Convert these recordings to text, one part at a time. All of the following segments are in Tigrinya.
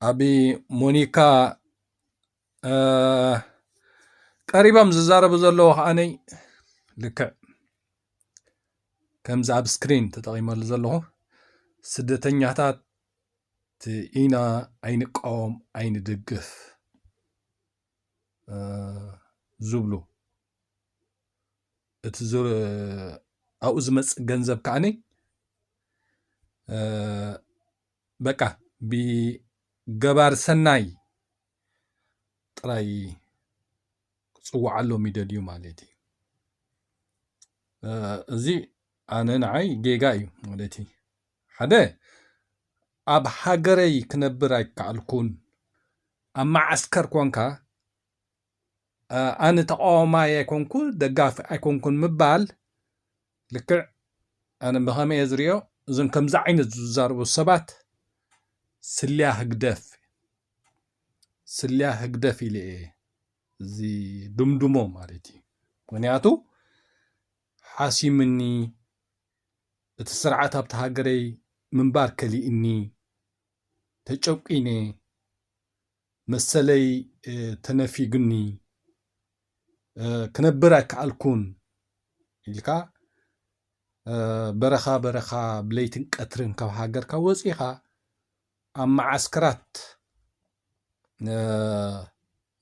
ኣብ ሞኒካ፣ እ፣ ቀሪቦም ዝዛረቡ ዘለዉ ከዓነይ ልክዕ ከምዚ ኣብ ስክሪን ተጠቒመሉ ዘለኹ፣ ስደተኛታት ኢና፣ ኣይንቃወም፣ ኣይንድግፍ፣ እ፣ ዝብሉ። እቲ ዝ-፣ ኣብኡ ዝመጽእ ገንዘብ ከዓኒ፣ እ፣ በቃ ብገባር ሰናይ ጥራይ ክጽውዓሎም ይደልዩ ማለት እዩ። እ፣ እዚ ኣነ ንዓይ ጌጋ እዩ ማለት እዩ። ሓደ፣ ኣብ ሃገረይ ክነብር ኣይከኣልኩን፣ ኣብ መዓስከር ኮንካ፣ እ፣ ኣነ ተቃዋማይ ኣይኮንኩ፣ ደጋፊ ኣይኮንኩን ምባል፣ ልክዕ ኣነ ብኸመይ እየ ዝሪኦ፣ እዞም ከምዚ ዓይነት ዝዛረቡ ሰባት ስልያ ህግደፍ፣ ስልያ ህግደፍ ኢለ እየ ዝድምድሞ ማለት እዩ። ምኽንያቱ ሓሲምኒ፣ እቲ ስርዓት ኣብቲ ሃገረይ ምንባር ከሊእኒ፣ ተጨቂነ፣ መሰለይ፣ እ፣ ተነፊግኒ፣ እ፣ ክነብር ኣይከኣልኩን ኢልካ፣ እ፣ በረኻ በረኻ ብለይትን ቀትርን ካብ ሃገርካ ወጺኻ ኣብ መዓስከራት፣ እ፣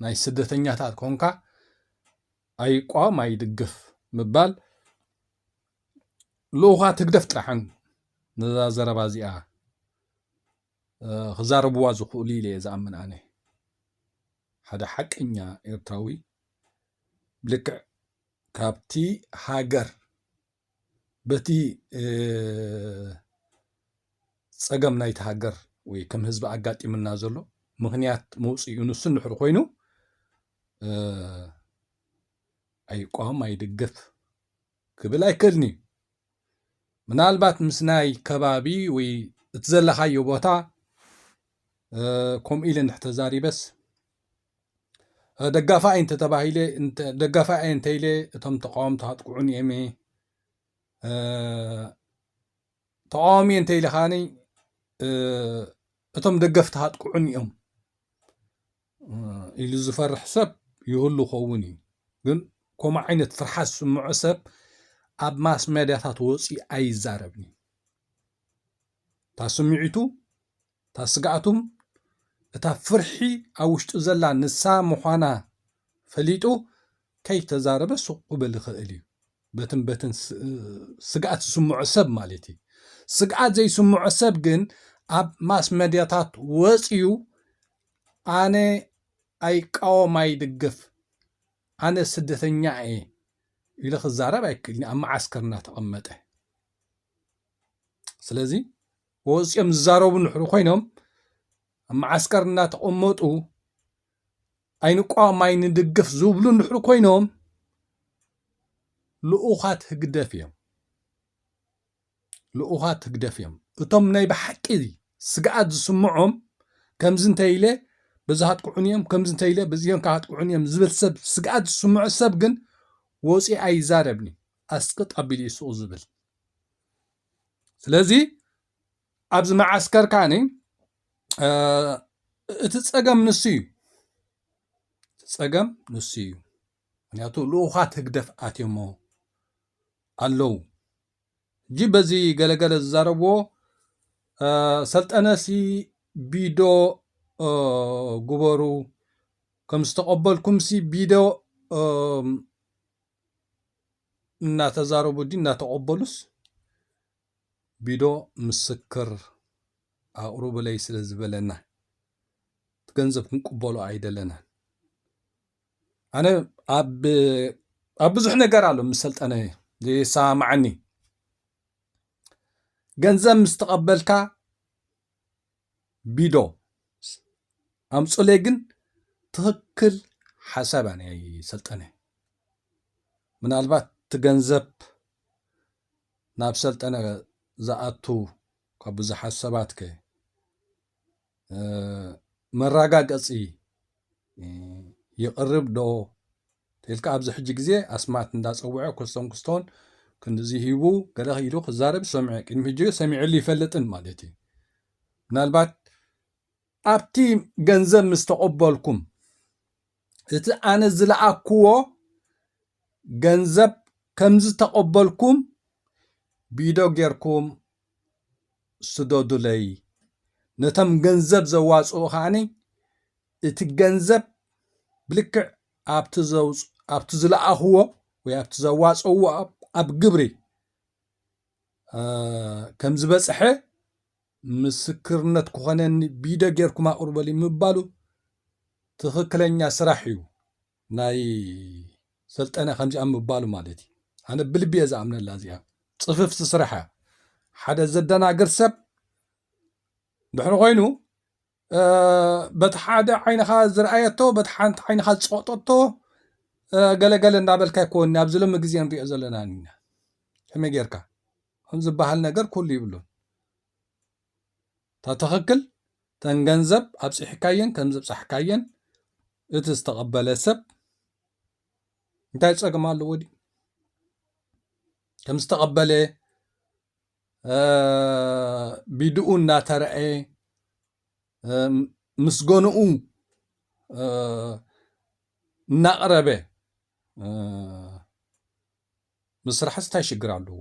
ናይ ስደተኛታት ኮንካ ኣይቋም ኣይድግፍ ምባል ልኡኻት ህግደፍ ጥራሕን ነዛ ዘረባ እዚኣ፣ እ፣ ክዛረብዋ ዝኽእሉ ኢለ እየ ዝኣምን ኣነ። ሓደ ሓቀኛ ኤርትራዊ ብልክዕ ካብቲ ሃገር በቲ፣ እ፣ ጸገም ናይቲ ሃገር ወይ ከም ህዝቢ ኣጋጢምና ዘሎ ምኽንያት መውጽኢኡ ንሱ እንድሕር ኮይኑ፣ እ፣ ኣይቋም ኣይድግፍ ክብል ኣይክእልን እዩ። ምናልባት ምስ ናይ ከባቢ ወይ እቲ ዘለኻዮ ቦታ፣ እ፣ ከምኡ ኢለ እንድሕር ተዛሪበስ፣ እ፣ ደጋፋይ እንተ ተባሂለ፣ እንተ፣ ደጋፋይ እንተ ኢለ እቶም ተቃወምቲ ሃጥቅዑን እዮም እየ። እ፣ ተቃዋሚ እንተ ኢለ ኻኒ፣ እ፣ እቶም ደገፍቲ ሃጥቅዑን እዮም፣ እ፣ ኢሉ ዝፈርሕ ሰብ ይህሉ ኸውን እዩ። ግን ከምኡ ዓይነት ፍርሓት ዝስምዖ ሰብ ኣብ ማስ ሜድያታት ወፂኡ ኣይዛረብን እዩ። እታ ስምዒቱ፣ እታ ስግኣቱም፣ እታ ፍርሒ ኣብ ውሽጡ ዘላ ንሳ ምዃና ፈሊጡ ከይተዛረበ ስቕ ክብል ይኽእል እዩ። በትን በትን ስ-፣ ስግኣት ዝስምዖ ሰብ ማለት እዩ። ስግኣት ዘይስምዖ ሰብ ግን ኣብ ማስ መድያታት ወፂኡ ኣነ ኣይቃወም ኣይድግፍ፣ ኣነ ስደተኛ እየ ኢሉ ክዛረብ ኣይክእልን፣ ኣብ መዓስከር እናተቐመጠ። ስለዚ ወፂኦም ዝዛረቡ እንድሕር ኮይኖም፣ ኣብ መዓስከር እናተቐመጡ ኣይንቋወም ኣይንድግፍ ዝብሉ እንድሕር ኮይኖም፣ ልኡኻት ህግደፍ እዮም። ልኡኻት ህግደፍ እዮም። እቶም ናይ ብሓቂ ስግኣት ዝስምዖም፣ ከምዚ እንተ ኢለ በዚ ሃጥቅዑን እዮም፣ ከምዚ እንተ ኢለ በዚኦም ከሃጥቅዑን እዮም ዝብል ሰብ፣ ስግኣት ዝስምዖ ሰብ ግን ወፂኡ ኣይዛረብን እዩ። ኣስቅጥ ኣቢሉ እዩ ስቕ ዝብል። ስለዚ ኣብዚ መዓስከር ከዓኒ፣ እ፣ እቲ ጸገም ንሱ እዩ። እቲ ጸገም ንሱ እዩ። ምኽንያቱ ልኡኻት ህግደፍ ኣትዮሞ ኣለዉ። ሕጂ በዚ ገለገለ ዝዛረብዎ፣ እ፣ ሰልጠነሲ ቢዶ፣ እ፣ ግበሩ፣ ከም ዝተቐበልኩምሲ ቢዶ፣ እ፣ እናተዛረቡ ድዩ እናተቐበሉስ ቢዶ ምስክር ኣቕርቡለይ ስለ ዝበለና፣ እቲ ገንዘብ ክንቅበሎ ኣይደለናን። ኣነ ኣብ፣ ኣብ ብዙሕ ነገር ኣሎ ምስ ሰልጠነ ዘይሰማማዓኒ። ገንዘብ ምስ ተቐበልካ ቢዶ ኣምጹለይ፣ ግን ትኽክል ሓሳብ ኣነ ኣይሰልጠነ። ምናልባት እቲ ገንዘብ ናብ ሰልጠነ ዝኣቱ ካብ ብዙሓት ሰባት ከ፣ እ፣ መረጋገጺ፣ እ፣ ይቕርብ ዶ ተልካ ኣብዚ ሕጂ ግዜ ኣስማት እንዳጸውዐ ክስቶን ክስቶን ክንድዚ ሂቡ ገለ ኢሉ ክዛረብ ሰምዐ። ቅድሚ ሕጂ ሰሚዐሉ ይፈልጥን ማለት እዩ። ምናልባት ኣብቲ ገንዘብ ምስ ተቐበልኩም፣ እቲ ኣነ ዝለኣክዎ ገንዘብ ከም ዝተቐበልኩም ቢዶ ጌርኩም ስደዱለይ። ነቶም ገንዘብ ዘዋጽኡ ከኣኒ እቲ ገንዘብ ብልክዕ ኣብቲ ዘውጽ-፣ ኣብቲ ዝለኣኽዎ ወይ ኣብቲ ዘዋጽእዎ ኣብ፣ ኣብ ግብሪ፣ እ፣ ከም ዝበጽሐ ምስክርነት ክኾነኒ ቢዶ ጌርኩም ኣቕርበሊ ምባሉ ትኽክለኛ ስራሕ እዩ። ናይ ሰልጠነ ከምዚኣ ምባሉ ማለት እዩ። ኣነ ብልቢ እየ ዝኣምነላ እዚኣ። ጽፍፍቲ ስራሕ እያ። ሓደ ዘደናግር ሰብ ድሕሪ ኮይኑ፣ እ፣ በቲ ሓደ ዓይንኻ ዝረኣየቶ፣ በቲ ሓንቲ ዓይንኻ ዝጸቕጠቶ፣ እ፣ ገለገለ እንዳበልካ ኣይኮን ኣብዚ ሎሚ ግዜ ንሪኦ ዘለና ኢና። ከመይ ጌርካ? ከም ዝበሃል ነገር ኩሉ ይብሉን። እታ ትኽክል፣ ተን ገንዘብ ኣብጺሕካየን ከም ዘብጻሕካየን እቲ ዝተቐበለ ሰብ እንታይ ጸገም ኣለዎ ድዩ? ከም ዝተቐበለ፣ እ፣ ቢድኡ እናተረኣየ፣ እ፣ ምስጋንኡ፣ እ፣ እናቕረበ፣ እ፣ ምስራሕስ እንታይ ሽግር ኣለዎ?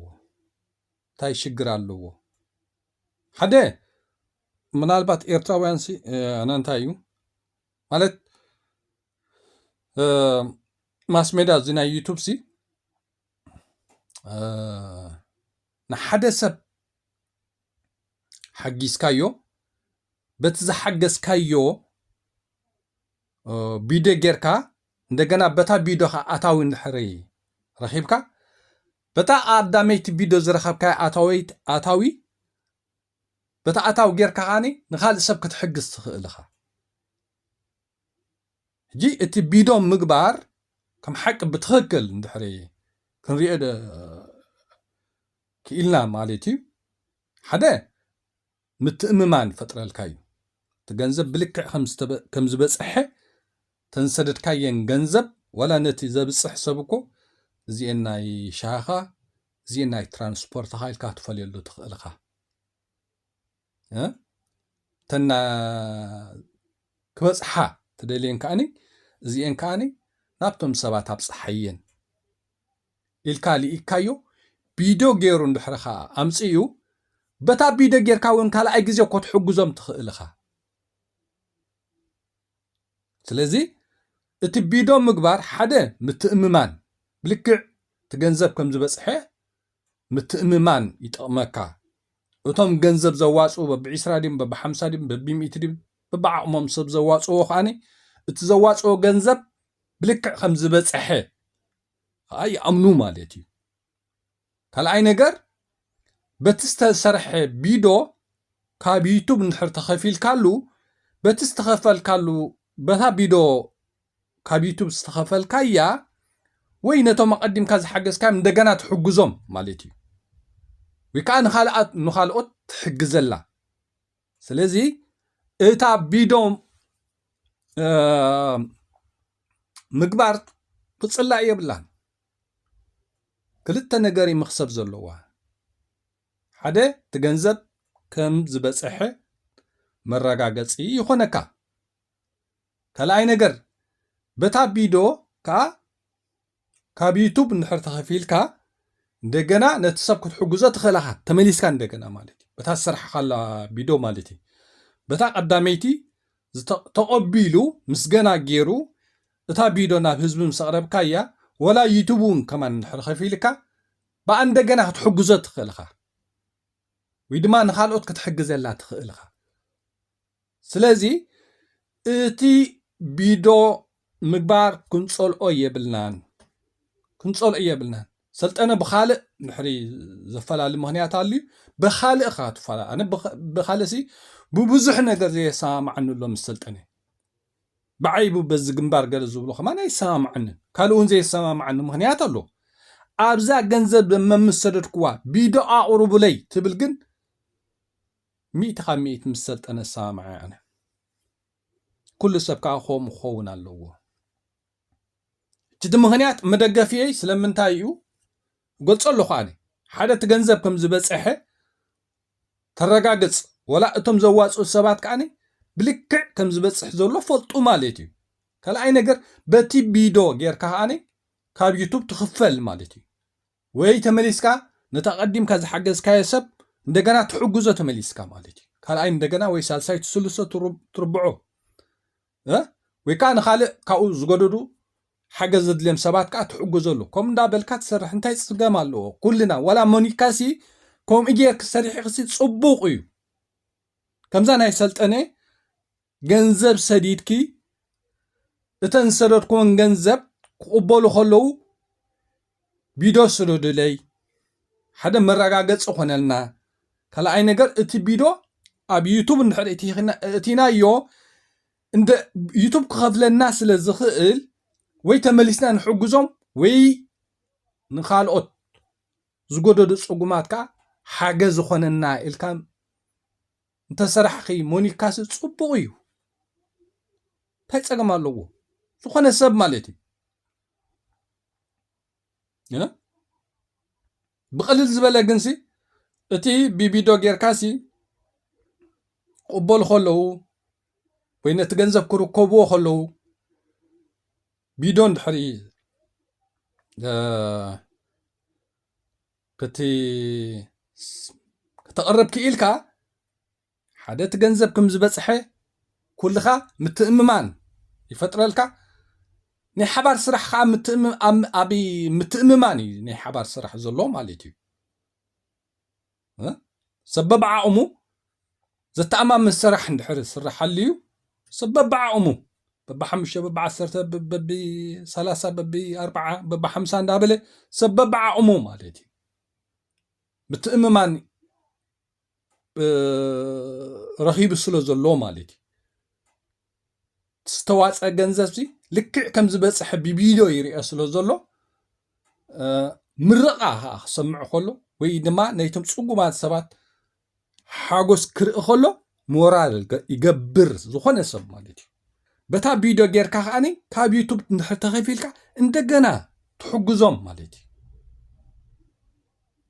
እንታይ ሽግር ኣለዎ? ሓደ ምናልባት ኤርትራውያን ሲ፣ እ፣ ኣነ እንታይ እዩ ማለት፣ እ፣ ማስ ሜዳ እዚ ናይ ዩቱብ ሲ፣ እ፣ ንሓደ ሰብ ሓጊዝካዮ፣ በቲ ዝሓገዝካዮ፣ እ፣ ቢዶ ጌርካ፣ እንደገና በታ ቢዶ ኸዓ ኣታዊ እንድሕሪ ረኺብካ፣ በታ ቀዳመይቲ ቢዶ ዝረኸብካዮ ኣታዊ፣ ኣታዊ፣ በታ ኣታዊ ጌርካ ከዓኒ ንኻልእ ሰብ ክትሕግዝ ትኽእል ኢኻ። ሕጂ እቲ ቢዶ ምግባር ከም ሓቂ ብትኽክል እንድሕሪ ክንሪኦ ደ-፣ ክኢልና ማለት እዩ። ሓደ ምትእምማን ይፈጥረልካ እዩ። እቲ ገንዘብ ብልክዕ ከም ዝተበ-፣ ከም ዝበጽሐ ተንሰደድካየን ገንዘብ ዋላ ነቲ ዘብጽሕ ሰብ እኮ እዚኤን ናይ ሻሂኻ፣ እዚኤን ናይ ትራንስፖርትኻ ኢልካ ክትፈልየሉ ትኽእል ኢኻ። እ? ተና ክበጽሓ ትደልየን ከኣኒ፣ እዚኤን ከኣኒ ናብቶም ሰባት ኣብጽሓየን ኢልካ ልኢካዮ፣ ቢዶ ገይሩ እንድሕሪ ከኣ ኣምጽኡ፣ በታ ቢዶ ጌርካ እውን ካልኣይ ግዜ እኮ ትሕግዞም ትኽእል ኢኻ። ስለዚ እቲ ቢዶ ምግባር ሓደ ምትእምማን፣ ብልክዕ እቲ ገንዘብ ከም ዝበጽሐ ምትእምማን ይጠቕመካ። እቶም ገንዘብ ዘዋጽኡ በብዒስራ ድዮም፣ በብሓምሳ ድዮም፣ በብሚእቲ ድዮም፣ በብዓቕሞም ሰብ ዘዋጽእዎ ከኣኒ እቲ ዘዋጽኦ ገንዘብ ብልክዕ ከም ዝበጽሐ ከኣ ይኣምኑ ማለት እዩ። ካልኣይ ነገር፣ በቲ ዝተሰርሐ ቢዶ ካብ ዩቱብ እንድሕር ተኸፊልካሉ፣ በቲ ዝተኸፈልካሉ፣ በታ ቢዶ ካብ ዩቱብ ዝተኸፈልካያ፣ ወይ ነቶም ኣቐዲምካ ዝሓገዝካዮም እንደገና ትሕግዞም ማለት እዩ። ወይ ከዓ ንኻልኣት-፣ ንኻልኦት ትሕግዘላ። ስለዚ እታ ቢዶ፣ እ፣ ምግባር ክጽላእ የብላን። ክልተ ነገር እዩ መኽሰብ ዘለዋ። ሓደ፣ እቲ ገንዘብ ከም ዝበጽሐ መረጋገጺ ይኾነካ። ካልኣይ ነገር፣ በታ ቢዶ ከኣ ካብ ዩቱብ እንድሕር ተኸፊልካ፣ እንደገና ነቲ ሰብ ክትሕግዞ ትኽእል ኢኻ፣ ተመሊስካ እንደገና ማለት እዩ። በታ ዝሰራሕኻላ ቢዶ ማለት እዩ። በታ ቀዳመይቲ ዝተ-፣ ተቐቢሉ ምስገና ገይሩ፣ እታ ቢዶ ናብ ህዝቢ ምስ ኣቕረብካያ፣ ወላ ዩቱብ እውን ከማን እንድሕር ከፊልካ፣ ብኣ እንደገና ክትሕግዞ ትኽእል ኢኻ። ወይ ድማ ንኻልኦት ክትሕግዘላ ትኽእል ኢኻ። ስለዚ እቲ ቢዶ ምግባር ክንጸልኦ የብልናን፣ ክንጸልኦ የብልናን። ሰልጠነ ብኻልእ ድሕሪ ዘፈላሊ ምኽንያት ኣልዩ፣ ብኻልእ ኢኻ ትፈላለ። ኣነ ብኸ-፣ ብኻልእ ሲ ብብዙሕ ነገር ዘየሰማምዓኒ ኣሎ ምስ ሰልጠነ። ብዓይቡ በዚ ግንባር ገለ ዝብሎ ከማን ኣይሰማምዓንን። ካልእ እውን ዘየሰማምዓኒ ምኽንያት ኣሎ። ኣብዛ ገንዘብ መምስ ሰደድክዋ ቢዶ ኣቕርቡለይ ትብል ግን ሚእቲ ካብ ሚእቲ ምስ ሰልጠነ እሰማማዕ እየ ኣነ። ኩሉ ሰብ ከኣ ከምኡ ክኸውን ኣለዎ። እቲ ምኽንያት መደገፊየይ ስለምንታይ እዩ? ገልጾ ኣለኹ ኣነ። ሓደ እቲ ገንዘብ ከም ዝበጽሐ ተረጋግጽ። ወላ እቶም ዘዋጽኡ ሰባት ከኣኒ ብልክዕ ከም ዝበፅሕ ዘሎ ፈልጡ ማለት እዩ። ካልኣይ ነገር በቲ ቢዶ ጌርካ ከዓኒ ካብ ዩቱብ ትኽፈል ማለት እዩ። ወይ ተመሊስካ ነታ ቀዲምካ ዝሓገዝካዮ ሰብ እንደገና ትሕግዞ ተመሊስካ ማለት እዩ። ካልኣይ እንደገና ወይ ሳልሳይ ትስልሶ ትርብዖ ወይ ከዓ ንኻልእ ካብኡ ዝገደዱ ሓገዝ ዘድልዮም ሰባት ከዓ ትሕግዘሉ። ከምኡ እንዳበልካ ትሰርሕ እንታይ ፅገም ኣለዎ? ኩልና ዋላ ሞኒካሲ ከምኡ ጌርክ ሰሪሕክሲ ፅቡቕ እዩ። ከምዛ ናይ ሰልጠነ ገንዘብ ሰዲድኪ እተን ዝሰደድክወን ገንዘብ ክቕበሉ ከለዉ ቢዶ ስደዱለይ፣ ሓደ መረጋገፂ ኮነልና። ካልኣይ ነገር እቲ ቢዶ ኣብ ዩቱብ እንድሕር እቲናዮ እንደ ዩቱብ ክኸፍለና ስለ ዝኽእል ወይ ተመሊስና ንሕግዞም ወይ ንኻልኦት ዝጎደዱ ፅጉማት ከዓ ሓገዝ ዝኾነና ኢልካ እንተሰራሕኺ ሞኒካሲ ፅቡቕ እዩ። እንታይ ፀገም ኣለዎ? ዝኾነ ሰብ ማለት እዩ። ብቕልል ዝበለ ግንሲ እቲ ብቢዶ ጌርካሲ ክቕበሉ ከለዉ ወይ ነቲ ገንዘብ ክርከብዎ ከለዉ ቢዶ እንድሕር ክተቕርብ ክኢልካ ሓደ እቲ ገንዘብ ከም ዝበፅሐ ኩልኻ ምትእምማን ይፈጥረልካ። ናይ ሓባር ስራሕ ከዓ ኣብ ምትእምማን እዩ ናይ ሓባር ስራሕ ዘሎ ማለት እዩ። ሰብ በብዓቕሙ ዘተኣማምን ስራሕ እንድሕር ስራሕ ኣልዩ ሰብ በብዓቕሙ በብሓሙሽተ በብዓሰርተ በቢ ሰላሳ በቢ ኣርብዓ በቢ ሓምሳ እንዳበለ ሰብ በብዓቕሙ ማለት እዩ ምትእምማን ረኺቡ ስለ ዘሎ ማለት እዩ። ዝተዋፀ ገንዘብ ሲ ልክዕ ከም ዝበፅሐ ብቢዶ ይርኦ ስለ ዘሎ ምርቓ ከዓ ክሰምዕ ከሎ ወይ ድማ ነይቶም ፅጉማት ሰባት ሓጎስ ክርኢ ከሎ ሞራል ይገብር ዝኾነ ሰብ ማለት እዩ። በታ ቢዶ ጌርካ ከዓኒ ካብ ዩቱብ እንድሕር ተኸፊልካ እንደገና ትሕግዞም ማለት እዩ።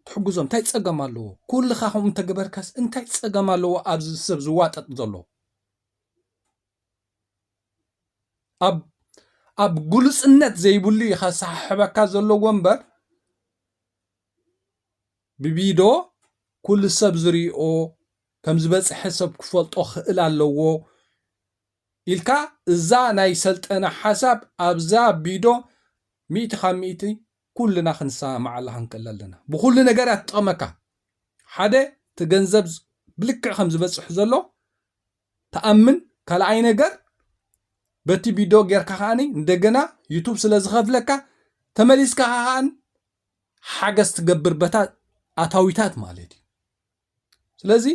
ትሕግዞም እንታይ ፀገም ኣለዎ? ኩልኻ ከምኡ እንተገበርካስ እንታይ ፀገም ኣለዎ? ኣብዚ ሰብ ዝዋጠጥ ዘሎ ኣብ ኣብ ግሉፅነት ዘይብሉ እዩ ከሰሓሕበካ ዘለዎ እምበር ብቢዶ ኩሉ ሰብ ዝሪኦ ከም ዝበፅሐ ሰብ ክፈልጦ ክእል ኣለዎ ኢልካ እዛ ናይ ሰልጠነ ሓሳብ ኣብዛ ቢዶ ሚእቲ ካብ ሚእቲ ኩልና ክንሰማማዓላ ክንክእል ኣለና። ብኩሉ ነገር እያ ትጠቕመካ። ሓደ እቲ ገንዘብ ብልክዕ ከም ዝበፅሕ ዘሎ ተኣምን። ካልኣይ ነገር በቲ ቢዶ ጌርካ ከዓኒ እንደገና ዩቱብ ስለ ዝኸፍለካ ተመሊስካ ከዓን ሓገዝ ትገብር በታ ኣታዊታት ማለት እዩ። ስለዚ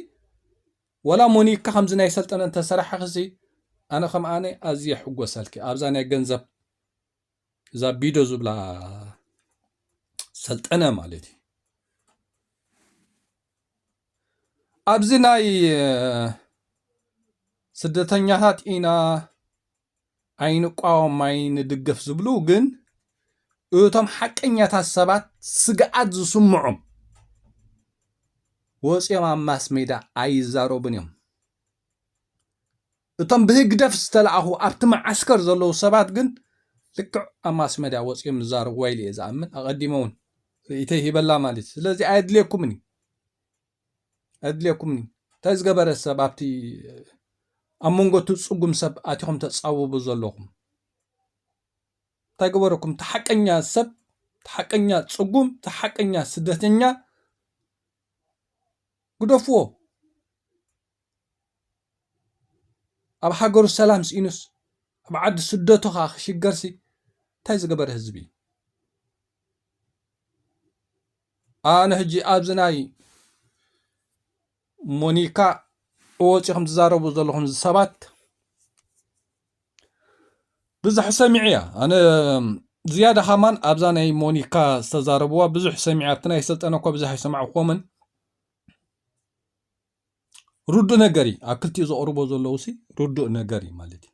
ወላ ሞኒካ ከምዚ ናይ ሰልጠነ እንተሰራሕኽሲ ኣነ ከም ኣነ ኣዝየ ሕጎሰልኪ ኣብዛ ናይ ገንዘብ እዛ ቢዶ ዝብላ ሰልጠነ ማለት እዩ። ኣብዚ ናይ ስደተኛታት ኢና ኣይንቋወም ኣይንድግፍ ዝብሉ ግን እቶም ሓቀኛታት ሰባት ስግኣት ዝስምዖም ወፂኦም ኣብ ማስ ሜዳ ኣይዛረቡን እዮም። እቶም ብህግደፍ ዝተለኣኹ ኣብቲ መዓስከር ዘለዉ ሰባት ግን ልክዕ ኣብ ማስ ሜዳ ወፂኦም ዝዛረብዋ ኢለ እየ ዝኣምን። ኣቐዲመ እውን ርእይተይ ሂበላ ማለት እዩ። ስለዚ ኣየድልየኩምን እዩ። ኣየድልየኩምን እዩ። እንታይ ዝገበረ ሰብ ኣብቲ ኣብ መንጎ እቲ ፅጉም ሰብ ኣቲኹም ተፃብቡ ዘለኹም እንታይ ገበረኩም? እቲ ሓቀኛ ሰብ፣ እቲ ሓቀኛ ፅጉም፣ እቲ ሓቀኛ ስደተኛ ግደፍዎ። ኣብ ሃገሩ ሰላም ስኢኑስ ኣብ ዓዲ ስደቱ ከዓ ክሽገርሲ እንታይ ዝገበረ ህዝቢ እዩ? ኣነ ሕጂ ኣብዚ ናይ ሞኒካ ወፂኹም ትዛረቡ ዘለኹም ሰባት ብዙሕ ሰሚዐ እያ ኣነ ዝያዳ ከማን ኣብዛ ናይ ሞኒካ ዝተዛረብዋ ብዙሕ ሰሚዐ ኣብቲ ናይ ሰልጠነ እኳ ብዙሕ ኣይሰማዕኩዎምን ርዱእ ነገር እዩ ኣብ ክልቲኡ ዘቕርቦ ዘለዉ ሲ ርዱእ ነገር እዩ ማለት እዩ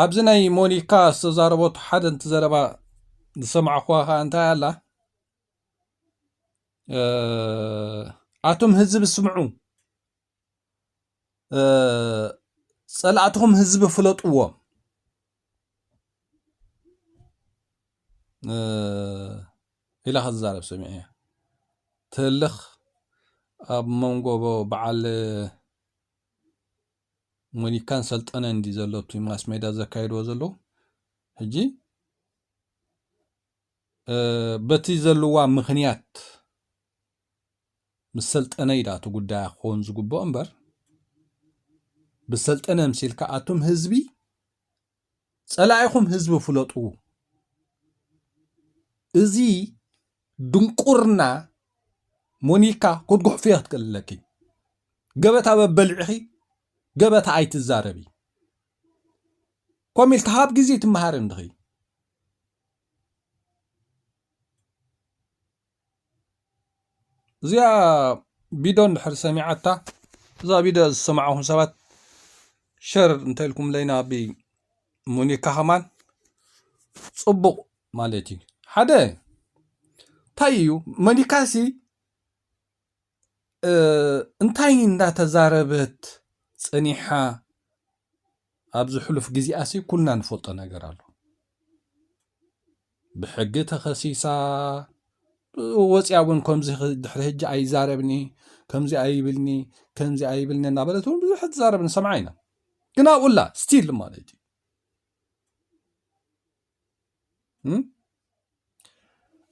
ኣብዚ ናይ ሞኒካ ዝተዛረበቱ ሓደ ንቲ ዘረባ ዝሰማዕኩዋ ከዓ እንታይ ኣላ ኣቶም ህዝብ ስምዑ እ፣ ጸላእትኹም ህዝቢ ፍለጥዎም፣ እ፣ ኢላ ክትዛረብ ሰሚዐያ። ትህልኽ ኣብ መንጎ በዓል ሞኒካን ሰልጠነን እንዲ ዘሎ እቲ ማስ ሜዳ ዘካይድዎ ዘለዉ። ሕጂ፣ እ፣ በቲ ዘለዋ ምኽንያት ምስ ሰልጠነ እዩ ደኣ እቲ ጉዳያ ክኸውን ዝግብኦ እምበር፣ ብሰልጠነ ምሲልካ ኣቱም ህዝቢ፣ ጸላኢኹም ህዝቢ ፍለጡ። እዚ ድንቁርና ሞኒካ ክትጉሕፍዮ ክትክእል ኣለኪ። ገበታ በበልዕኺ፣ ገበታ ኣይትዛረቢ። ኮም ኢልካ ሃብ ግዜ ትመሃሪ እንድኺ። እዚኣ ቪድዮ እንድሕር ሰሚዓታ፣ እዛ ቪድዮ ዝሰማዕኹም ሰባት ሸር እንተኢልኩም ለይና ብ ሞኒካ ከማን ጽቡቕ ማለት እዩ። ሓደ እንታይ እዩ ሞኒካሲ፣ እ፣ እንታይ እንዳተዛረበት ጸኒሓ ኣብዚ ሕሉፍ ግዜኣሲ ኩልና ንፈልጦ ነገር ኣሎ። ብሕጊ ተኸሲሳ ወፂኣ እውን ከምዚ ኽ-፣ ድሕሪ ሕጂ ኣይዛረብኒ፣ ከምዚ ኣይብልኒ፣ ከምዚ ኣይብልኒ እናበለት እውን ብዙሕ ትዛረብ ንሰምዓ ኢና። ግን ኣብኡላ ስቲል ማለት እዩ። እም?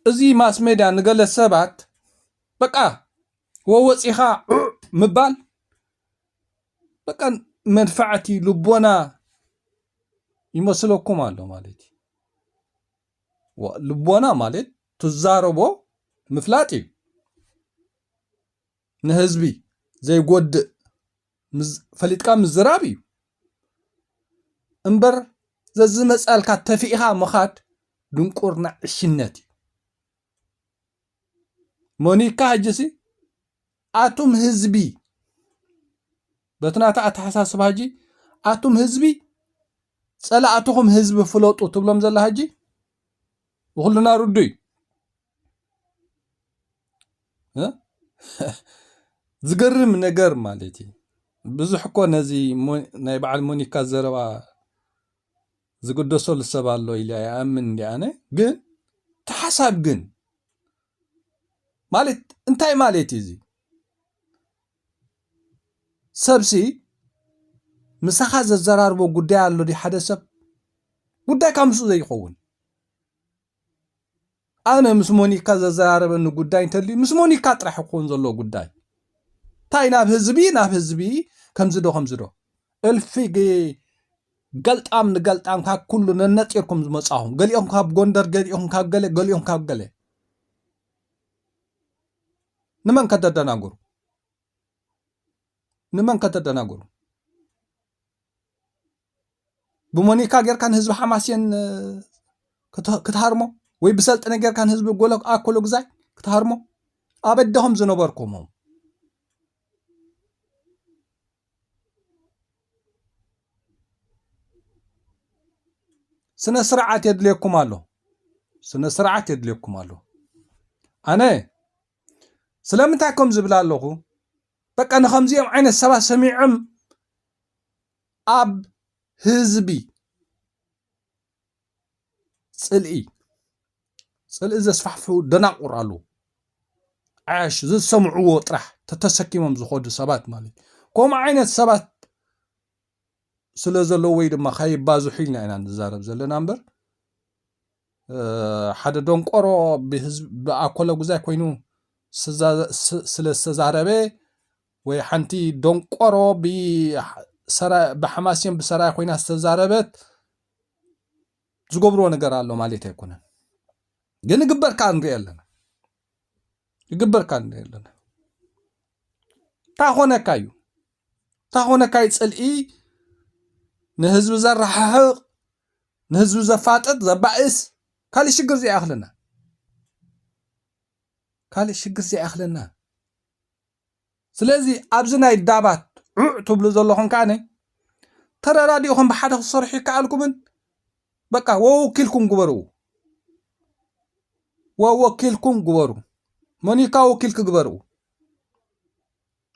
እዚ ማስ ሜድያ ንገለ ሰባት በቃ ወወፂኻ ዑዕ ምባል በቃ መድፋዕቲ ልቦና ይመስለኩም ኣሎ ማለት እዩ። ዋ-፣ ልቦና ማለት ትዛረቦ ምፍላጥ እዩ። ንህዝቢ ዘይጎድእ ምዝ-፣ ፈሊጥካ ምዝራብ እዩ እምበር፣ ዘዝመጻልካ ተፊእኻ ምኻድ ድንቁርና ዕሽነት እዩ። ሞኒካ ሕጂሲ ኣቱም ህዝቢ፣ በቲ ናታ ኣተሓሳስባ ሕጂ ኣቱም ህዝቢ፣ ጸላእትኹም ህዝቢ ፍለጡ ትብሎም ዘላ ሕጂ ብኹልና ርዱይ። እ? ዝገርም ነገር ማለት እዩ። ብዙሕ እኮ ነዚ ሞ-፣ ናይ በዓል ሞኒካ ዘረባ ዝግደሰሉ ሰብ ኣሎ ኢለ ኣይኣምን እንዲ ኣነ። ግን እቲ ሓሳብ ግን ማለት እንታይ ማለት እዩ እዚ? ሰብሲ ምሳኻ ዘዘራርቦ ጉዳይ ኣሎ ድዩ? ሓደ ሰብ ጉዳይካ ምስኡ ዘይኸውን። ኣነ ምስ ሞኒካ ዘዘራረበኒ ጉዳይ እንተልዩ ምስ ሞኒካ ጥራሕ ክኸውን ዘለዎ ጉዳይ። እንታይ ናብ ህዝቢ፣ ናብ ህዝቢ ከምዚ ዶ፣ ከምዚ ዶ። እልፊ ግ-፣ ገልጣም ንገልጣም ካብ ኩሉ ነነጢርኩም ዝመጻኹም። ገሊኦም ካብ ጎንደር፣ ገሊኦም ካብ ገለ፣ ገሊኦም ካብ ገለ። ንመን ከተደናግሩ? ንመን ከተደናግሩ? ብሞኒካ ጌርካ ንህዝቢ ሓማሴን፣ እ፣ ክተ-፣ ክትሃርሞ? ወይ ብሰልጥነ ጌርካ ንህዝቢ ጎሎ ኣኮሎ ግዛይ ክትሃርሞ? ኣብ ኣደኹም ዝነበርኩምም። ስነ ስርዓት የድልየኩም ኣሎ። ስነ ስርዓት የድልየኩም ኣሎ። ኣነ ስለምንታይ ከም ዝብል ኣለኹ? በቃ ንኸምዚኦም ዓይነት ሰባት ሰሚዖም ኣብ ህዝቢ ጽልኢ፣ ጽልኢ ዘስፋሕፍሑ ደናቁር ኣለዉ። ዓሽ ዝሰምዕዎ ጥራሕ ተተሰኪሞም ዝኸዱ ሰባት ማለት እዩ። ከምኡ ዓይነት ሰባት ስለ ዘለዉ ወይ ድማ ከይባዝሑ ኢልና ኢና ንዛረብ ዘለና እምበር፣ እ፣ ሓደ ደንቆሮ ብህዝቢ፣ ብኣኮለ ጉዛይ ኮይኑ ስዛ-፣ ስ-፣ ስለ ዝተዛረበ ወይ ሓንቲ ደንቆሮ ብ-፣ ሰራ-፣ ብሓማሴን ብሰራይ ኮይና ዝተዛረበት ዝገብርዎ ነገር ኣሎ ማለት ኣይኮነን። ግን ይግበር ከኣ ንሪኦ ኣለና። ይግበር ከኣ ንሪኦ ኣለና። እንታይ ኾነካ እዩ? እንታይ ኾነካ እዩ? ጽልኢ ንህዝቢ ዘረሓሕቕ፣ ንህዝቢ ዘፋጥጥ፣ ዘባእስ፣ ካልእ ሽግር ዘይኣኽለና። ካልእ ሽግር ዘይኣኽለና። ስለዚ ኣብዚ ናይ ዳባት ዑዕ ትብሉ ዘለኹም ከኣነ ተረዳዲእኹም ብሓደ ክትሰርሑ ይከኣልኩምን። በቃ ወወኪልኩም ግበርኡ። ወወኪልኩም ግበሩ። ሞኒካ ወኪልኪ ግበርኡ።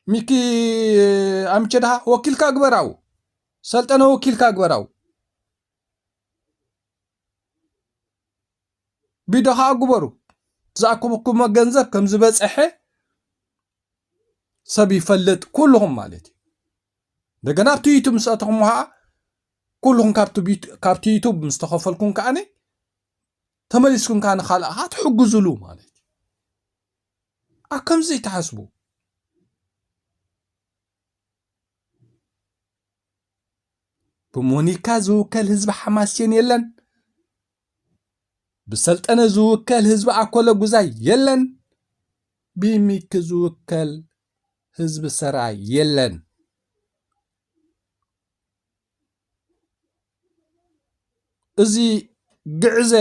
ሚኪ ኣምቼ ደኻ ወኪልካ ግበራው፣ ሰልጠነ ወኪልካ ግበራው። ቢዶ ኸዓ ግበሩ። ዝኣከብኩሞ ገንዘብ ከም ዝበፀሐ ሰብ ይፈልጥ፣ ኩልኹም ማለት እዩ። እንደገና ኣብቲ ዩቱብ ምስ ኣተኹም ኸዓ ኩልኹም ካብቲ ቢት-፣ ካብቲ ዩቱብ ምስ ተኸፈልኩም ከዓኒ ተመሊስኩም ከዓኒ ካልእ ኸዓ ትሕግዙሉ ማለት እዩ። ኣብ ከምዚ ተሓስቡ። ብሞኒካ ዝውከል ህዝቢ ሓማሴን የለን። ብሰልጠነ ዝውከል ህዝቢ ኣኮለ ጉዛይ የለን። ብሚኪ ዝውከል ህዝቢ ሰራይ የለን። እዚ ግዕዘ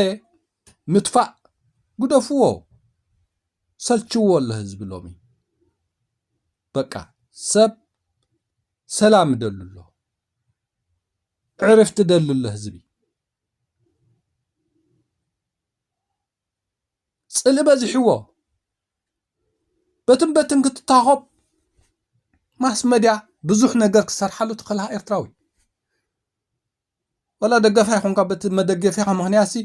ምጥፋእ ግደፍዎ። ሰልችዎ ኣሎ ህዝቢ ሎሚ። በቃ ሰብ ሰላም ደሉ ኣሎ፣ ዕርፍቲ ደሉ ኣሎ ህዝቢ። ጽልኢ በዚሕዎ። በትን በትን ክትታኾብ ማስ መድያ ብዙሕ ነገር ክሰርሓሉ ትኽእልኻ ኤርትራዊ። ወላ ደገፋ ይኾንካ በቲ መደገፊኻ ምኽንያት ሲ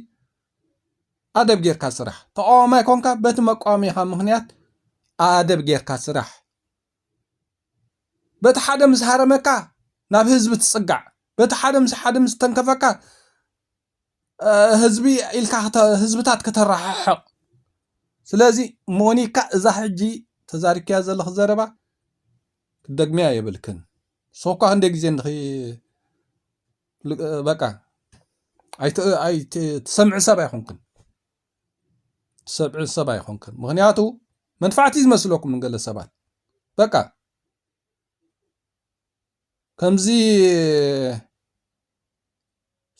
ኣደብ ጌርካ ስራሕ። ተቃዋማይ ኮንካ በቲ መቃወሚኻ ምኽንያት ኣደብ ጌርካ ስራሕ። በቲ ሓደ ምስ ሃረመካ ናብ ህዝቢ ትጽጋዕ። በቲ ሓደ ምስ ሓደ ምስ ተንከፈካ፣ እ፣ ህዝቢ ኢልካ ክተ-፣ ህዝብታት ከተረሓሕቕ። ስለዚ ሞኒካ እዛ ሕጂ ተዛሪብካያ ዘለኺ ዘረባ ክትደግምያ የብልክን። ሶኳ ክንደይ ግዜ እንድኺ ል-፣ በቃ ኣይት-፣ ኣይት-፣ ትሰምዒ ሰብ ኣይኮንክን። ትሰምዒ ሰብ ኣይኮንክን። ምኽንያቱ መንፋዕቲ ዝመስለኩም ንገለ ሰባት። በቃ ከምዚ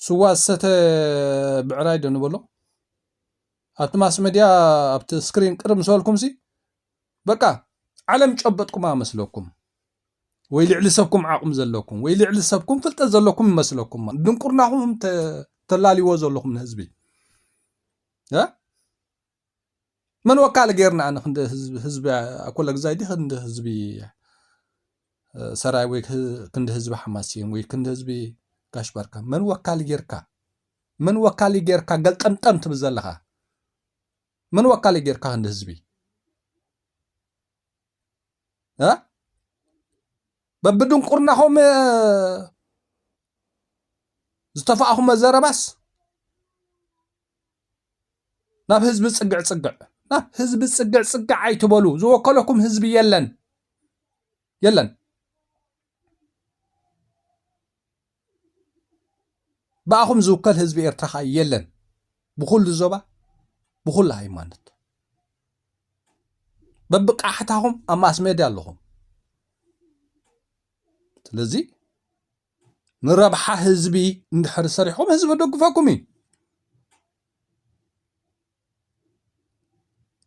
ስዋ ዝሰተ ብዕራይ ዶ ንበሎ? ኣብቲ ማስ መድያ፣ ኣብቲ ስክሪን ቅርብ ምስ በልኩም ሲ፣ በቃ ዓለም ጨበጥኩማ መስለኩም። ወይ ልዕሊ ሰብኩም ዓቕሚ ዘለኩም፣ ወይ ልዕሊ ሰብኩም ፍልጠት ዘለኩም ይመስለኩም። ድንቁርናኹም ተ-፣ ተላልይዎ ዘለኹም ንህዝቢ። እ? መን ወካሊ ጌርና ኣነ ክንዲ ህዝቢ፣ ህዝቢ ኣኮለ ግዛይ ድዩ ክንዲ ህዝቢ፣ እ፣ ሰራይ ወይ ክ-፣ ክንዲ ህዝቢ ሓማሴን ወይ ክንዲ ህዝቢ ጋሽ ባርካ? መን ወካሊ ጌርካ? መን ወካሊ ጌርካ ገልጠምጠም ትብል ዘለኻ? መን ወካሊ ጌርካ ክንዲ ህዝቢ? እ? በብድንቁርናኹም፣ እ፣ ዝተፋእኹሞ ዘረባስ ናብ ህዝቢ ጽግዕ ጽግዕ፣ ናብ ህዝቢ ጽግዕ ጽግዕ ኣይትበሉ። ዝወከለኩም ህዝቢ የለን፣ የለን። ብኣኹም ዝውከል ህዝቢ ኤርትራ ኸኣ የለን። ብኹሉ ዞባ፣ ብኹሉ ሃይማኖት። በብቃሕታኹም ኣብ ማስ ሜድያ ኣለኹም። ስለዚ ንረብሓ ህዝቢ እንድሕር ሰሪሕኹም ህዝቢ ክደግፈኩም እዩ።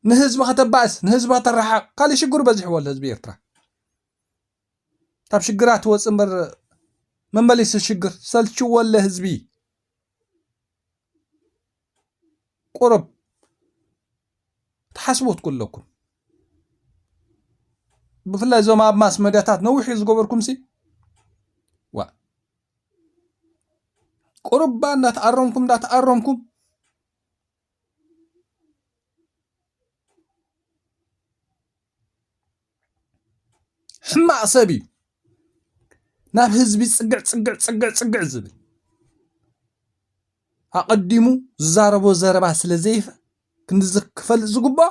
ንህዝቢ ከተባእስ፣ ንህዝቢ ከተረሓቕ፣ ካልእ ሽግሩ በዚሕዎ ኣሎ ህዝቢ ኤርትራ። ካብ ሽግራት ወጽእ እምበር መመሊሲ ሽግር ሰልችዎ ኣሎ ህዝቢ። ቁሩብ ትሓስቡ ትኩን ኣለኩም። ብፍላይ እዞም ኣብ ማስ መድያታት ነዊሕ እዩ ዝገበርኩም ሲ፣ ዋ፣ ቁሩብ ባ እንዳተኣረምኩም፣ እንዳተኣረምኩም ሕማቕ ሰብ እዩ። ናብ ህዝቢ ጽግዕ፣ ጽግዕ፣ ጽግዕ፣ ጽግዕ ዝብል። ኣቐዲሙ ዝዛረቦ ዘረባ ስለ ዘይፈ-፣ ክንዲ ዝ-፣ ክፈልጥ ዝግብኦ፣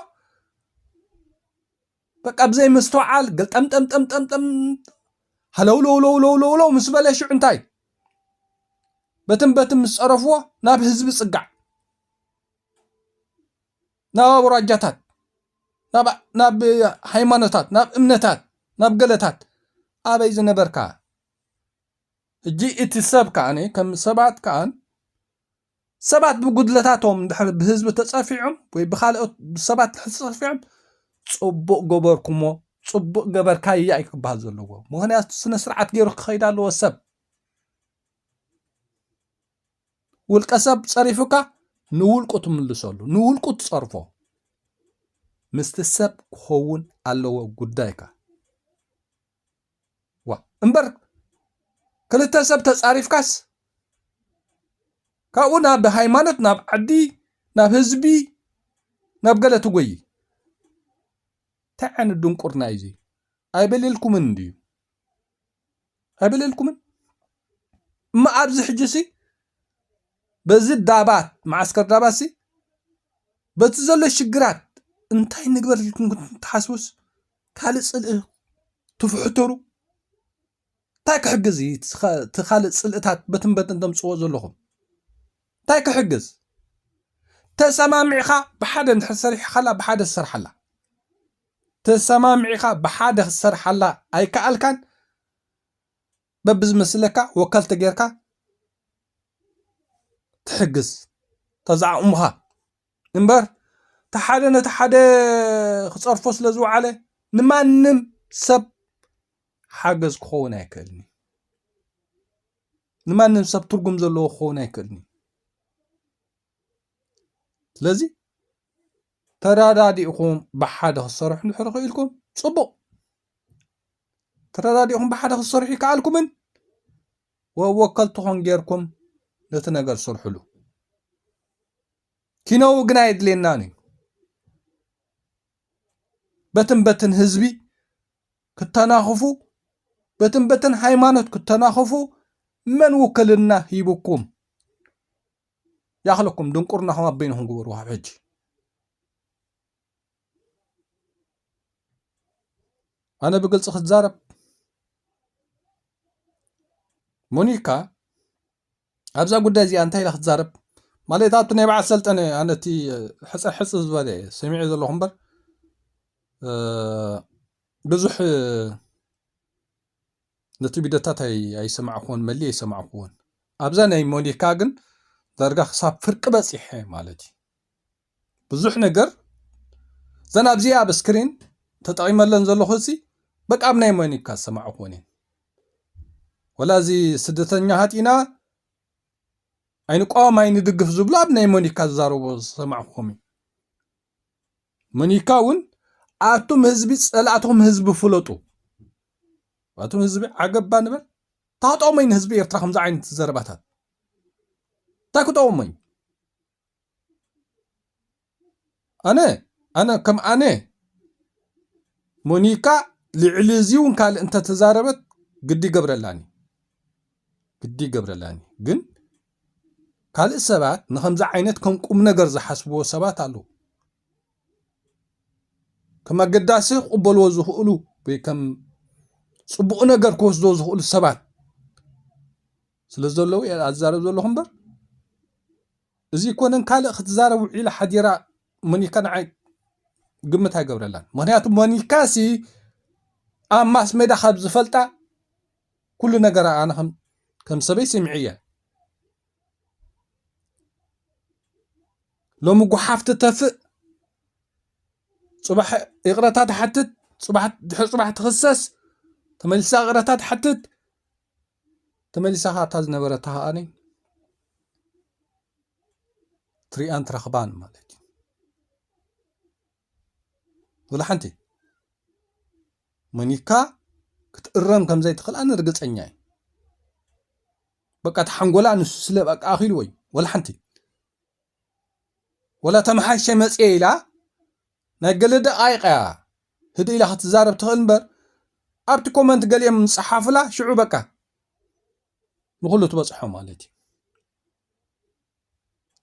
በቃ ብዘይ ምስትውዓል ገልጠምጠምጠምጠምጠም፣ ሃለውለውለውለውለውለው ምስ በለ ሽዑ እንታይ? በትን በትን ምስ ጸረፍዎ ናብ ህዝቢ ጽጋዕ። ናብ ኣውራጃታት፣ ናብ፣ ናብ ሃይማኖታት፣ ናብ እምነታት፣ ናብ ገለታት ኣበይ ዝነበርካ? ሕጂ እቲ ሰብ ከኣነ፣ ከም ሰባት ከኣን፣ ሰባት ብጉድለታቶም እንድሕር ብህዝቢ ተጸፊዖም ወይ ብኻልኦት ሰባት እንድሕር ተጸፊዖም፣ ጽቡቕ ገበርኩሞ፣ ጽቡቕ ገበርካያ እዩ ክበሃል ዘለዎ። ምኽንያቱ ስነ ስርዓት ገይሩ ክኸይድ ኣለዎ ሰብ። ውልቀ ሰብ ጸሪፉካ ንውልቁ ትምልሰሉ፣ ንውልቁ ትጸርፎ። ምስቲ ሰብ ክኸውን ኣለዎ ጉዳይካ። ዋ እምበር ክልተ ሰብ ተጻሪፍካስ ካብኡ ናብ ሃይማኖት፣ ናብ ዓዲ፣ ናብ ህዝቢ፣ ናብ ገለ ትጎይ። እንታይ ዓይነት ድንቁርና እዩ እዚ? ኣይበለልኩምን እንድዩ? ኣይበለልኩምን? እማ ኣብዚ ሕጂ ሲ በዚ ዳባት፣ መዓስከር ዳባት ሲ በቲ ዘሎ ሽግራት እንታይ ንግበር ኢልኩም ክትሓስቡስ ካልእ ጽልኢ ትፍሕተሩ? እንታይ ክሕግዝ እዩ እቲ ኸ-፣ እቲ ካልእ ጽልእታት በትን በትን ተምጽዎ ዘለኹም? እንታይ ክሕግዝ? ተሰማሚዕኻ ብሓደ እንድሕር ሰሪሕኻላ ብሓደ ትሰርሓላ። ተሰማሚዕኻ ብሓደ ክትሰርሓላ ኣይከኣልካን፣ በብዝመስለካ ወከልቲ ጌርካ ትሕግዝ ተዛዕኡምኻ እምበር፣ እቲ ሓደ ነቲ ሓደ ክጸርፎ ስለ ዝወዓለ ንማንም ሰብ ሓገዝ ክኸውን ኣይክእልን እዩ። ንማንም ሰብ ትርጉም ዘለዎ ክኸውን ኣይክእልን እዩ። ስለዚ ተረዳዲእኹም ብሓደ ክትሰርሑ እንድሕር ክኢልኩም ጽቡቕ። ተረዳዲእኹም ብሓደ ክትሰርሑ ይከኣልኩምን ወወከልትኹም ጌርኩም ነቲ ነገር ስርሕሉ። ኪነዊ ግን ኣየድልየናን እዩ። በትን በትን ህዝቢ ክተናኽፉ፣ በትን በትን ሃይማኖት ክተናኽፉ መን ውክልና ሂቡኩም? ያኽለኩም ድንቁርናኹም ኣብ በይንኹም ግበሩ ካብ ሕጂ። ኣነ ብግልጺ ክዛረብ፣ ሞኒካ ኣብዛ ጉዳይ እዚኣ እንታይ ኢላ ክትዛረብ? ማለት ኣብቲ ናይ በዓል ሰልጠነ ኣነ እቲ ሕጽር ሕጽር ዝበለ እየ ሰሚዐ ዘለኹ እምበር፣ እ፣ ብዙሕ ነቲ ቪድዮታት ኣይ-፣ ኣይሰማዕኩዎን፣ መሊ ኣይሰማዕኩዎን። ኣብዛ ናይ ሞኒካ ግን ዳርጋ ክሳብ ፍርቂ በጺሐ ማለት እዩ። ብዙሕ ነገር ዘን ኣብዚ ኣብ ስክሪን ተጠቒመለን ዘለኹ ሲ በቃ ኣብ ናይ ሞኒካ ዝሰማዕኩዎን እየን። ወላ እዚ ስደተኛ ሃጢና ኣይንቃወም ኣይንድግፍ ዝብሉ ኣብ ናይ ሞኒካ ዝዛረቦ ዝሰማዕኩዎም እዩ። ሞኒካ እውን ኣቱም ህዝቢ ጸላእትኹም ህዝቢ ፍለጡ። ኣቱም ህዝቢ ዓገባ ንበል። እንታይ ክጠቕሞኝ ንህዝቢ ኤርትራ ከምዚ ዓይነት ዘረባታት? እንታይ ክጠቕሞኝ? ኣነ፣ ኣነ ከም ኣነ ሞኒካ ልዕሊ እዚ እውን ካልእ እንተተዛረበት ግዲ ይገብረላኒ። ግዲ ይገብረላኒ። ግን ካልእ ሰባት ንኸምዚ ዓይነት ከም ቁም ነገር ዝሓስብዎ ሰባት ኣለዉ። ከም ኣገዳሲ ክቕበልዎ ዝኽእሉ ወይ ከም ጽቡቕ ነገር ክወስዶ ዝኽእሉ ሰባት ስለ ዘለዉ እየ ኣዛረብ ዘለኹ እምበር፣ እዚ ኣይኮነን ካልእ ክትዛረብ ውዒላ ሓዲራ ሞኒካ ንዓይ ግምት ኣይገብረላን። ምኽንያቱ ሞኒካ ሲ ኣብ ማስ ሜዳ ካብ ዝፈልጣ ኩሉ ነገር ኣነ ከም፣ ከም ሰበይ ሰሚዐ እየ። ሎሚ ጓሓፍ ትተፍእ፣ ጽባሕ ይቕረታ ትሓትት፣ ጽባሕ፣ ድሕሪ ጽባሕ ትኽሰስ፣ ተመሊሳ ይቕረታ ትሓትት፣ ተመሊሳ ከኣ እታ ዝነበረታ ከኣ ትሪኣን ትረኽባን ማለት እዩ። ወላ ሓንቲ ሞኒካ ክትእረም ከም ዘይትኽእል ኣነ ርግጸኛ እየ። በቃ እቲ ሓንጎላ ንሱ ስለ በቃ ኣኺልዎ እዩ። ወላ ሓንቲ ወላ ተመሓይሸ መጽየ ኢላ ናይ ገለ ደቓይቕ እያ ህድእ ኢላ ክትዛረብ ትኽእል እምበር ኣብቲ ኮመንት ገሊኦም ዝጸሓፉላ ሽዑ በቃ ንኹሉ ትበጽሖ ማለት እዩ።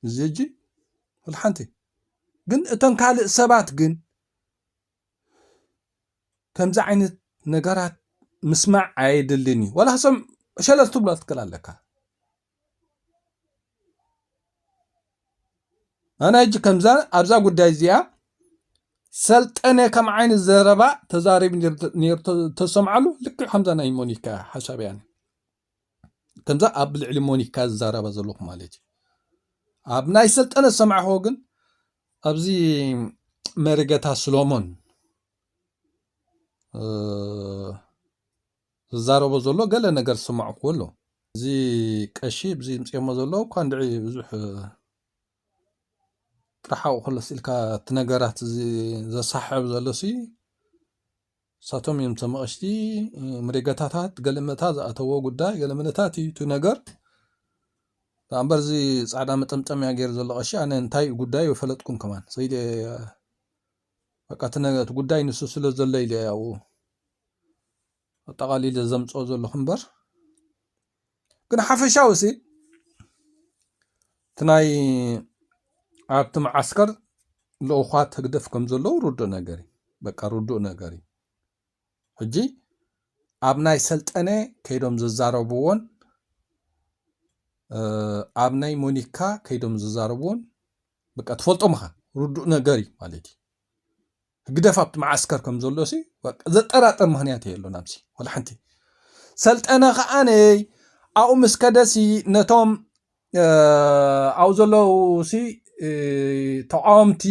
እዚ ሕጂ ወላ ሓንቲ ግን እተን ካልእ ሰባት ግን ከምዚ ዓይነት ነገራት ምስማዕ ኣየድልን እዩ። ወላ ክሰም ሸለል ትብሎ ትክእል ኣለካ። ኣነ ሕጂ ከምዛ ኣብዛ ጉዳይ እዚኣ ሰልጠነ ከም ዓይነት ዘረባ ተዛሪቡ ነይሩ፣ ነይሩ ተ-፣ ተሰምዓሉ ልክዕ ከምዛ ናይ ሞኒካ ሓሳብ እያ። ከምዛ ኣብ ልዕሊ ሞኒካ ዝዛረባ ዘለኹ ማለት እዩ። ኣብ ናይ ሰልጠነ ዝሰማዕኽዎ ግን ኣብዚ መሪገታ ስሎሞን፣ እ፣ ዝዛረቦ ዘሎ ገለ ነገር ዝሰማዕክዎ ኣሎ። እዚ ቀሺ ብዚ ምጽኦሞ ዘለዉ እኳ እንድዒ ብዙሕ ጥራሕ ኣብኡ ከሎስ ኢልካ እቲ ነገራት እዚ ዘሳሕብ ዘሎሲ ንሳቶም እዮም እቶም ቀሽቲ፣ እ፣ መደገታታት፣ ገለመታ ዝኣተዎ ጉዳይ፣ ገለመለታት እዩ እቲ ነገር። ደኣ እምበር እዚ ጻዕዳ መጠምጠምያ ገይሩ ዘሎ ቀሺ ኣነ እንታይ እዩ ጉዳዩ ኣይፈለጥኩን ከማን። ሰይደ፣ በቃ እቲ ነገ-፣ እቲ ጉዳይ ንሱ ስለ ዘሎ ኢለ ኣብኡ ኣጠቓሊለ ዘምጽኦ ዘለኹ እምበር። ግን ሓፈሻዊ ሲ፣ እቲ ናይ ኣብቲ መዓስከር ልኡኻት ህግደፍ ከም ዘለዉ ርዱእ ነገር እዩ። በቃ ርዱእ ነገር እዩ። ሕጂ ኣብ ናይ ሰልጠነ ከይዶም ዝዛረብዎን፣ እ፣ ኣብ ናይ ሞኒካ ከይዶም ዝዛረብዎን፣ በቃ ትፈልጦም ኢኻ። ርዱእ ነገር እዩ ማለት እዩ። ህግደፍ ኣብቲ መዓስከር ከም ዘሎ ሲ፣ በቃ ዘጠራጥር ምኽንያት የሎን ኣብዚ፣ ወላ ሓንቲ። ሰልጠነ ከኣ ነይ ኣብኡ ምስ ከደሲ ነቶም፣ እ፣ ኣብኡ ዘለዉ ሲ፣ እ፣ ተቃወምቲ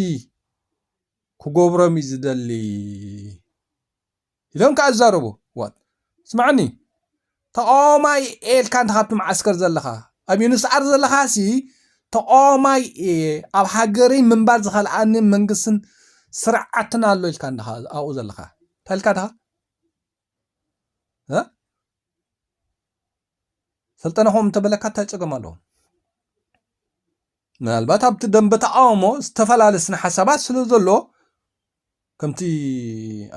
ክገብሮም እዩ ዝደሊ ኢሎም ከኣ ዝዛረቡ። ዋት፣ ስማዕኒ፣ ተቃዋማይ እየ ኢልካ እንተ ካብቲ መዓስከር ዘለኻ፣ ኣብ ዩንስኣር ዘለኻ ሲ ተቃዋማይ እየ፣ ኣብ ሃገረይ ምንባር ዝኸልኣኒ መንግስትን ስርዓትን ኣሎ ኢልካ እንድኻ ኣብኡ ዘለኻ። እንታይ ኢልካ ድኻ? እ? ሰልጠነ ከምኡ እንተበለካ እንታይ ጸገም ኣለዎ? ምናልባት ኣብቲ ደንበ ተቃውሞ ዝተፈላለየ ስነ ሓሳባት ስለ ዘሎ፣ ከምቲ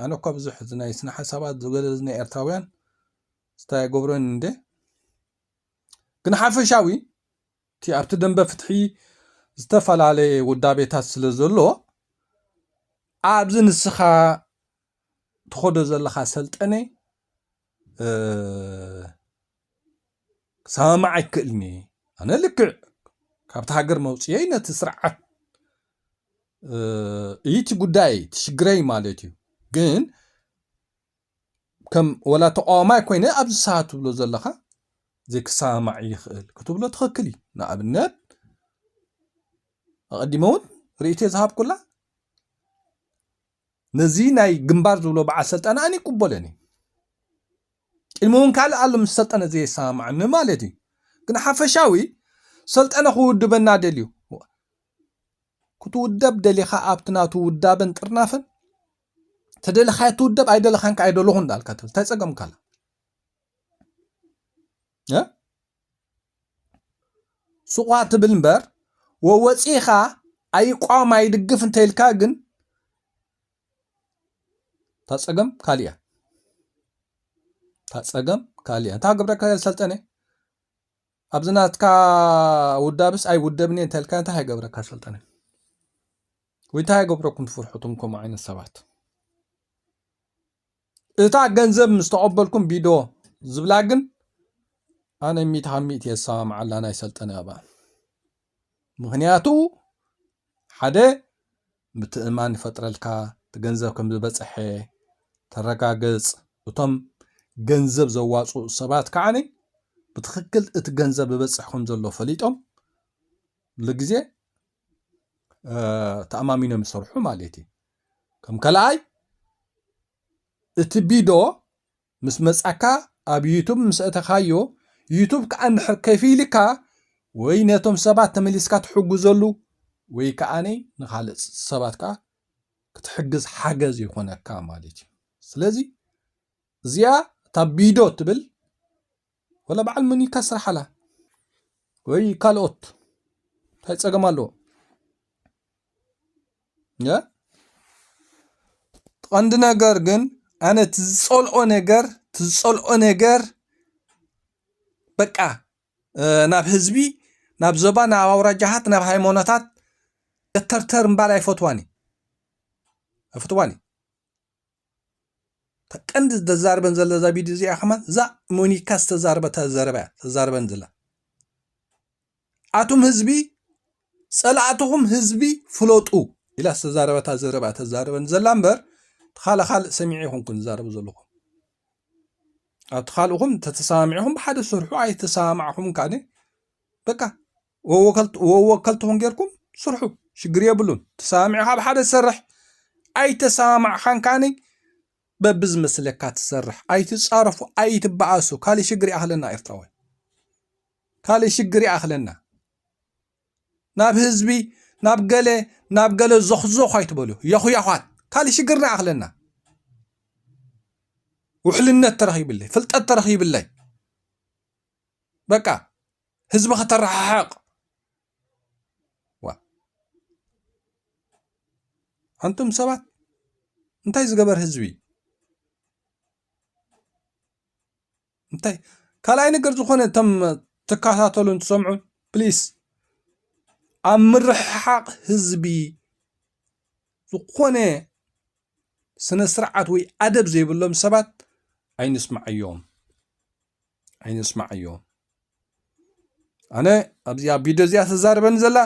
ኣነ እኳ ብዙሕ እዚ ናይ ስነ ሓሳባት ዝገለዝና ኤርትራውያን ስታይ ኣይገብሮን እንደ፣ ግን ሓፈሻዊ እቲ ኣብቲ ደንበ ፍትሒ ዝተፈላለየ ውዳቤታት ስለ ዘሎ፣ ኣብዚ ንስኻ ትኸዶ ዘለኻ ሰልጠነ፣ እ፣ ክሰማማዕ ኣይክእልን እየ። ኣነ ልክዕ ካብቲ ሃገር መውፅየይ ነቲ ስርዓት፣ እ፣ እዩ እቲ ጉዳይ፣ እቲ ሽግረይ ማለት እዩ። ግን ከም ወላ ተቃዋማይ ኮይነ ኣብዚ ሰዓት ትብሎ ዘለኻ ዘይክሰማማዕ ይኽእል ክትብሎ ትኽክል እዩ። ንኣብነት ኣቐዲመ እውን ርእይቶይ ዝሃብኩላ ነዚ ናይ ግንባር ዝብሎ በዓል ሰልጠነ ኣነ ይቅበሎን እዩ። ቅድሚ እውን ካልእ ኣሎ ምስ ሰልጠነ ዘየሰማማዕኒ ማለት እዩ። ግን ሓፈሻዊ ሰልጠነ ክውድበና ደልዩ። ክትውደብ ደሊኻ ኣብቲ ናቱ ውዳበን ጥርናፈን፣ ተደለኻዮ ትውደብ፣ ኣይደለኻን ከኣ ኣይደለኹን እንዳልካ ትብል። እንታይ ጸገምካ ኣሎ? እ? ሱቋ ትብል እምበር፣ ወወጺኻ ኣይቋም ኣይድግፍ እንተ ኢልካ ግን፣ እታ ጸገም ካልእ እያ። እታ ጸገም ካልእ እያ። እንታይ ክገብረካ ሰልጠነ? ኣብዚ ናትካ ውዳብስ ኣይውደብን እየ እንተ ኢልካ እንታይ ኣይገብረካ ሰልጠነ? ወይ እንታይ ኣይገብረኩም ትፍርሑ እቶም ከምኡ ዓይነት ሰባት? እታ ገንዘብ ምስ ተቐበልኩም ቢዶ ዝብላ ግን ኣነ ሚእቲ ካብ ሚእቲ የሰማምዓላ ናይ ሰልጠነ ኣብኣ። ምኽንያቱ ሓደ ምትእምማን ይፈጥረልካ፣ እቲ ገንዘብ ከም ዝበጽሐ ተረጋግጽ። እቶም ገንዘብ ዘዋጽኡ ሰባት ከዓኒ ብትኽክል እቲ ገንዘብ ይበጽሕ ከም ዘሎ ፈሊጦም ኩሉ ግዜ፣ እ፣ ተኣማሚኖም ይሰርሑ ማለት እዩ። ከም ካልኣይ እቲ ቢዶ ምስ መጻካ ኣብ ዩቱብ ምስ ኣተኻዮ፣ ዩቱብ ከኣ እንድሕር ከፊልካ ወይ ነቶም ሰባት ተመሊስካ ትሕግዘሉ ወይ ከኣ ንኻልእ ሰባት ከኣ ክትሕግዝ ሓገዝ ይኾነካ ማለት እዩ። ስለዚ እዚኣ እታ ቢዶ ትብል ወላ በዓል ሙኒካ ስርሓላ ወይ ካልኦት እንታይ ጸገም ኣለዎ? እ? ቀንዲ ነገር ግን ኣነ ትዝጸልኦ ነገር፣ ትዝጸልኦ ነገር በቃ፣ እ፣ ናብ ህዝቢ፣ ናብ ዞባ፣ ናብ ኣውራጃታት፣ ናብ ሃይማኖታት ተርተር እምባል ኣይፈትዋን እየ። ኣይፈትዋን እየ። እታ ቀንዲ ተዛርበን ዘለ እዛ ቪድዮ እዚኣ ከማን እዛ ሞኒካ ዝተዛርበታ ዘረባ እያ ተዛርበን ዘላ። ኣቱም ህዝቢ፣ ጸላእትኹም ህዝቢ ፍለጡ ኢላ ዝተዛረበታ ዘረባ ተዛርበን ዘላ እምበር፣ ተኻለ ካልእ ሰሚዐ ይኹንኩን ዝዛረቡ ዘለኹ። ኣብቲ ካልእኹም ተተሰማሚዕኹም ብሓደ ስርሑ፣ ኣይተሰማማዕኹም ካነ በቃ ወወከልት-፣ ወወከልትኹም ጌርኩም ስርሑ፣ ሽግር የብሉን። ተሰማሚዕኻ ብሓደ ትሰርሕ፣ ኣይተሰማማዕኻን ካነ በብዝመስለካ ትሰርሕ። ኣይትጻረፉ፣ ኣይትበኣሱ። ካልእ ሽግር ይኣኽለና ኤርትራውያን። ካልእ ሽግር ይኣኽለና። ናብ ህዝቢ፣ ናብ ገለ፣ ናብ ገለ ዞኽዞኽ ኣይትበሉ። የኹያዃት። ካልእ ሽግር ንኣኽለና። ውሕልነት ተረኺብለይ፣ ፍልጠት ተረኺብለይ፣ በቃ ህዝቢ ከተረሓሕቕ። ዋ፣ ኣንቱም ሰባት እንታይ ዝገበር ህዝቢ? እንታይ ካልኣይ ነገር ዝኾነ፣ እቶም ትከታተሉን ትሰምዑን፣ ፕሊስ፣ ኣብ ምርሕሓቕ ህዝቢ ዝኾነ ስነ ስርዓት ወይ ኣደብ ዘይብሎም ሰባት ኣይንስማዓዮም፣ ኣይንስማዓዮም። ኣነ ኣብዚኣ ቪድዮ እዚኣ ተዛርበኒ ዘላ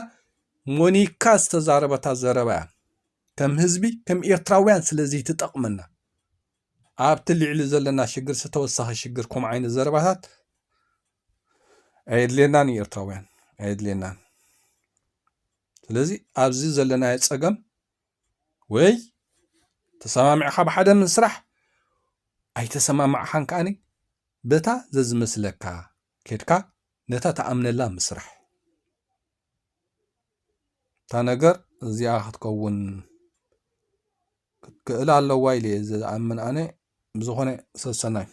ሞኒካ ዝተዛረበታ ዘረባ እያ። ከም ህዝቢ፣ ከም ኤርትራውያን ስለዚ ትጠቕመና። ኣብቲ ልዕሊ ዘለና ሽግር ዝተወሰኸ ሽግር ከምኡ ዓይነት ዘረባታት ኣየድልየናን እዩ፣ ኤርትራውያን ኣየድልየናን። ስለዚ ኣብዚ ዘለናዮ ጸገም ወይ ተሰማሚዕኻ ብሓደ ምስራሕ፣ ኣይተሰማማዕኻን ከኣኒ በታ ዘዝመስለካ ኬድካ ነታ ተኣምነላ ምስራሕ። እታ ነገር እዚኣ ክትከውን ክትክእል ኣለዋ ኢለ እየ ዝኣምን ኣነ። ብዝኾነ ሰሰናይ